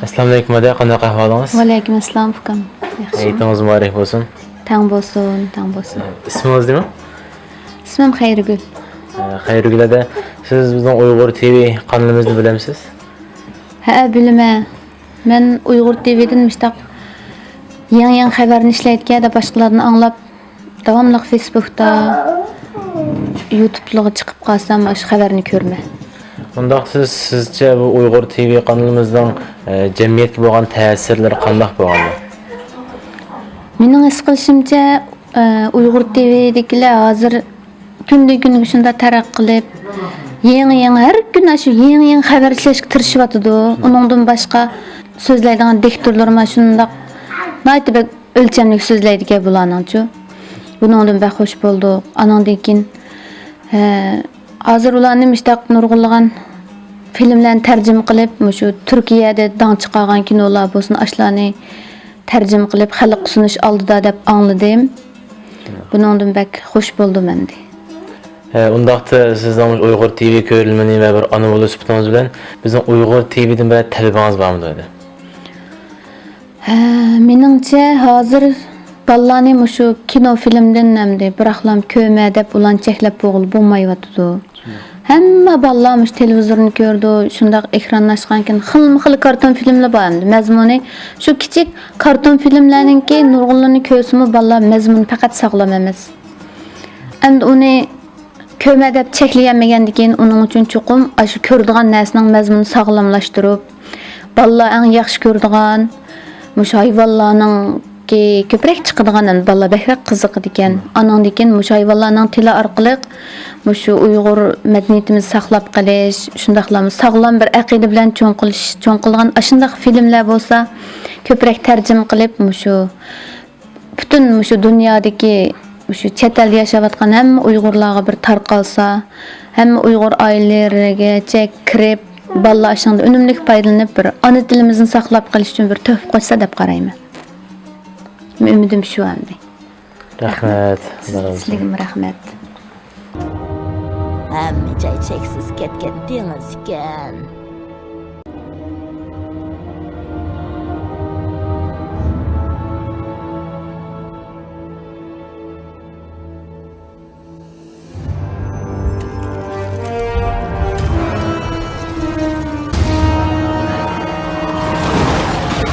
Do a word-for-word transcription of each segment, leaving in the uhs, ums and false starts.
ئەسسالامۇئەلەيكۇم ھەدە، قانداق ئەھۋالىڭىز؟ ۋەئەلەيكۇم ئەسسالام ئۇكام. ياخشى. ھېيتىڭىز مۇبارەك بولسۇن. تەڭ بولسۇن، تەڭ بولسۇن. ئىسمىڭىز نېمە؟ ئىسمىم خەيرىگۈل. ئە، خەيرىگۈل ھەدە، سىز بىزنىڭ ئۇيغۇر تىۋى قانىلىمىزنى بىلەمسىز؟ ھە، بىلىمەن. مەن ئۇيغۇر تىۋىدىن مۇشتاق يېڭى-يېڭى خەۋەرنى ئىشلەيدىكەن دەپ باشقىلاردىن ئاڭلاپ، داۋاملىق فېيسبۇكتا، يۇتۇبلارغا چىقىپ قالسام، ئاشۇ خەۋەرنى كۆرىمەن. ئۇنداق سىز، سىزچە بۇ ئۇيغۇر تىۋى قانىلىمىزنىڭ، ئە، جەمئىيەتكە بولغان تەسىرلىرى قانداق بولغان؟ مېنىڭ ھېس قىلىشىمچە، ئە، ئۇيغۇر تىۋىدىكىلەر ھازىر كۈندىن كۈنگە شۇنداق تەرەققىي قىلىپ، يېڭى-يېڭى، ھەر كۈنى شۇ يېڭى-يېڭى خەۋەر ئىشلەشكە تىرىشىۋاتىدۇ. ئۇنىڭدىن باشقا سۆزلەيدىغان دىكتورلىرىمۇ شۇنداق ناھايىتى بەك ئۆلچەملىك سۆزلەيدىكەن بۇلارنىڭچۇ. بۇنىڭدىن بەك خوش بولدۇق. ئانىڭدىن كېيىن، ھە، ھازىر ئۇلارنى مۇشتاق نۇرغۇنلىغان فىلىملەرنى تەرجىمە قىلىپ، مۇشۇ تۈركىيەدە داڭ چىقارغان كىنولار بولسۇن، ئاشۇلارنى تەرجىمە قىلىپ خەلققە سۇنۇش ئالدىدا دەپ ئاڭلىدىم. بۇنىڭدىن بەك خوش بولدۇم ئەمدى. ھە، ئۇنداقتا سىزنىڭ ئۇيغۇر تىۋى كۆرۈرمىنى ۋە بىر ئانا بولۇش سۈپىتىڭىز بىلەن بىزنىڭ ئۇيغۇر تىۋىدىن بىرەر تەلىپىڭىز بارمىدۇ ئەمدى؟ ھە، مېنىڭچە ھازىر بالىلارنى مۇشۇ كىنو فىلىمدىن ئەمدى بىراقلام كۆرمە دەپ ئۇلارنى چەكلەپ بولغىلى بولمايۋاتىدۇ. ھەممە بالىلار مۇشۇ تېلېۋىزورنى كۆرىدۇ، شۇنداق ئېكراننى ئاچقانكىن خىلمۇ خىل كارتون فىلىملار بار ئەمدى مەزمۇنى. شۇ كىچىك كارتون فىلىملەرنىڭكى نۇرغۇنلىرىنى كۆرسىمۇ بالىلار مەزمۇنى پەقەت ساغلام ئەمەس. ئەمدى ئۇنى كۆرمە دەپ چەكلىيەلمىگەندىكىن ئۇنىڭ ئۈچۈن چوقۇم ئاشۇ كۆرىدىغان نەرسىنىڭ مەزمۇنىنى ساغلاملاشتۇرۇپ، بالىلار ئەڭ ياخشى كۆرىدىغان مۇشۇ ھايۋانلارنىڭكى كۆپرەك چىقىدىغان، ئەمدى بالىلار بەكرەك قىزىقىدىكەن. ئانىڭدىن كېيىن مۇشۇ ھايۋانلارنىڭ تىلى ئارقىلىق مۇشۇ ئۇيغۇر مەدەنىيىتىمىزنى ساقلاپ قېلىش، شۇنداقلا ساغلام بىر ئەقىدە بىلەن چوڭ قىلىش، چوڭ قىلغان ئاشۇنداق فىلىملەر بولسا كۆپرەك تەرجىمە قىلىپ، مۇشۇ پۈتۈن مۇشۇ دۇنيادىكى، مۇشۇ چەت ئەلدە ياشاۋاتقان ھەممە ئۇيغۇرلارغا بىر تارقالسا، ھەممە ئۇيغۇر ئائىلىلىرىگىچە كىرىپ، بالىلار ئاشۇنىڭدا ئۈنۈملۈك پايدىلىنىپ، بىر ئانا تىلىمىزنى ساقلاپ قېلىش ئۈچۈن بىر تۆھپە قوشسا دەپ قارايمەن. ئۈمىدىم شۇ ئەمدى. رەھمەت. سىز-، سىزگىمۇ رەھمەت. ھەممە جاي چەكسىز كەتكەن دېڭىز ئىكەن.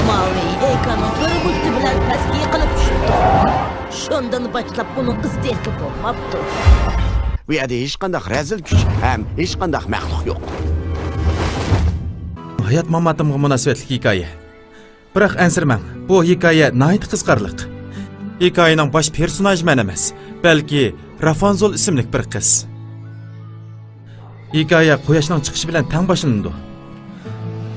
ماۋى ئېكراننىڭ بىر بۇرجى بىلەن پەسكە يىقىلىپ چۈشۈپتۇ. شۇندىن باشلاپ ئۇنىڭ ئىزى تېخى بولماپتۇ. بۇ يەردە ھېچقانداق رەزىل كۈچ ھەم ھېچقانداق مەخلۇق يوق. ھايات-ماماتىمغا مۇناسىۋەتلىك ھېكايە. بىراق ئەنسىرىمەڭ، بۇ ھېكايە ناھايىتى قىزىقارلىق. ھېكايىنىڭ باش پېرسوناژى مەن ئەمەس، بەلكى رافانزول ئىسىملىك بىر قىز. ھېكايە قۇياشنىڭ چىقىشى بىلەن تەڭ باشلىنىدۇ.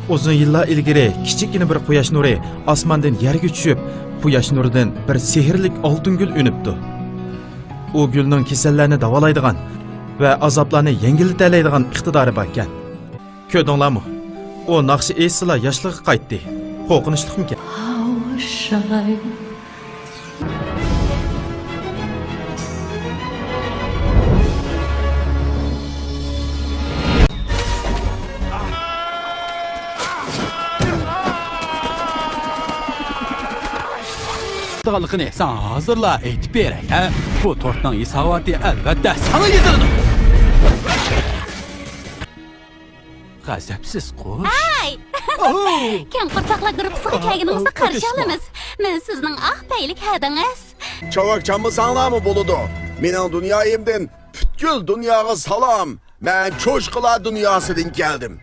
ئۇزۇن يىللار ئىلگىرى كىچىككىنە بىر قۇياش نۇرى ئاسماندىن يەرگە چۈشۈپ، قۇياش نۇرىدىن بىر سېھىرلىك ئالتۇن گۈل ئۈنۈپتۇ. ئۇ گۈلنىڭ كېسەللەرنى داۋالايدىغان ۋە ئازابلارنى يەڭگىللىتەلەيدىغان ئىقتىدارى باركەن. كۆردۈڭلارمۇ؟ ئۇ ناخشا ئېيتسىلا ياشلىقىغا قايتتى. قورقۇنچلۇقمىكەن؟ دېگەنلىكىنى ساڭا ھازىرلا ئېيتىپ بېرەي، ھە؟ بۇ تورتنىڭ ھېساباتى ئەلۋەتتە ساڭا يېزىلىدۇ. غەزەپسىز قۇش. ھەي! كەڭ قورساقلار گۇرۇپپىسىغا كەلگىنىڭىزنى قارشى ئالىمىز. مەن سىزنىڭ ئاق پەيلىك ھەدىڭىز. چاۋاك چالمىساڭلارمۇ بولىدۇ. مېنىڭ دۇنيايىمدىن پۈتكۈل دۇنياغا سالام. مەن چوشقىلار دۇنياسىدىن كەلدىم.